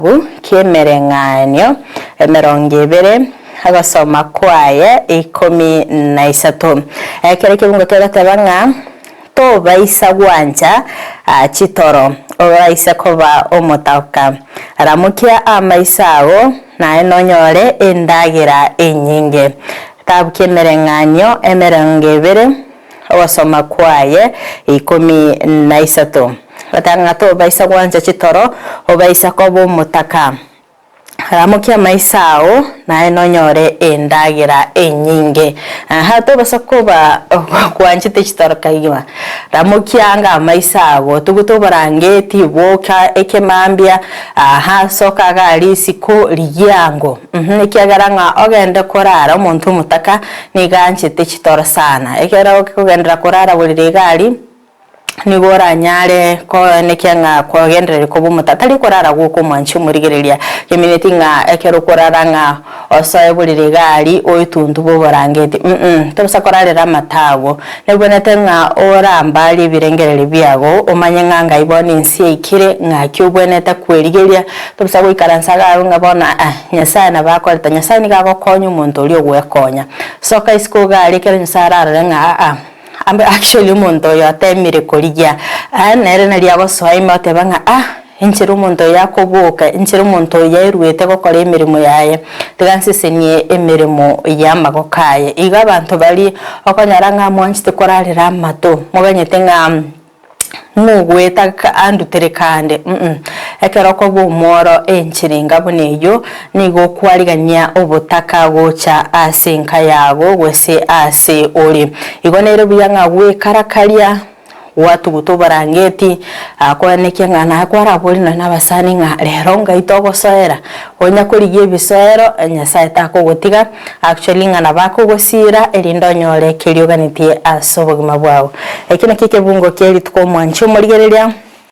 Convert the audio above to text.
Egetabu ki'Emereng'anio 20, ogosoma kwaye 13. Ekero ekebungo kegoteba ng'a tobaisa gwancha chitoro, oraise koba omotaoka. Ramokia amaiso ao, naye nonyore endagera enyinge. Egetabu ki'Emereng'anio 20, Ogosoma kwaye 13. Goteba ng'a tobaisa gwancha chitoro, obaisa koba omotaka. Ramokia amaiso ao, naye nonyore endagera enyinge. Aha, tobasa koba gwanchete chitoro kaigima. Ramokia anga amaiso ago, tugute oborangeti, boka ekemambia, aha, soka iga aria isiko, rigia ango. Ekiagera ng'a ogende korara omonto omotaka nigo anchete chitoro sana. Ekero okogenderera korara borere iga aria, nigo oranyare koenekia ng'a kwagendereire koba omotaka. Tari korara gwoka omwanchi omorigereria, kemineti ng'a ekero okorara ng'a osoe borere iga aria oetuntube oborangeti mm tobaisa korarera amato ago. Nebwenerete ng'a orambarie ebirengererio biago, omanye ng'a ngai bono ense yaikire, ng'aki obwenerete kwerigeria, tobaisa goikaransa iga abwo ng'a bono aa Nyasaye nabo akoreta. Nyasaye nigo agokonya omonto oria ogwekonya. Soka isiko iga aria ekero Nyasaye ararore ng'a aa ambe actually omonto oyo otemire korigia, nere nari agosoa ime oteba ng'a ah enchera omonto oyo akoboka, enchera omonto oyo aeruete gokora emeremo yaye, tiga nsesenie emeremo y'amagoko aye. Igo abanto baria okonyora ng'a mwanchete korarera amato, moganyete ng'a ng'ogoeta andutere kande mm ekero okoba omworo enchera enga buna eyio, nigo okwarigania obotaka gocha ase enka yago gose ase ore. Igo nere buya ng'a gwekarakaria. Gwatuguta oborangeti, akoenekia ng'a naye kwaraborie nonya nabasani ng'a rero ngai togosoera, onya korigia ebisoero Nyasaye takogotiga, actually ng'a nabo akogosiira erinde onyore keria oganetie ase obogima bwao. Eki nakio ekebungo kia rituko omwanchi omorigereria.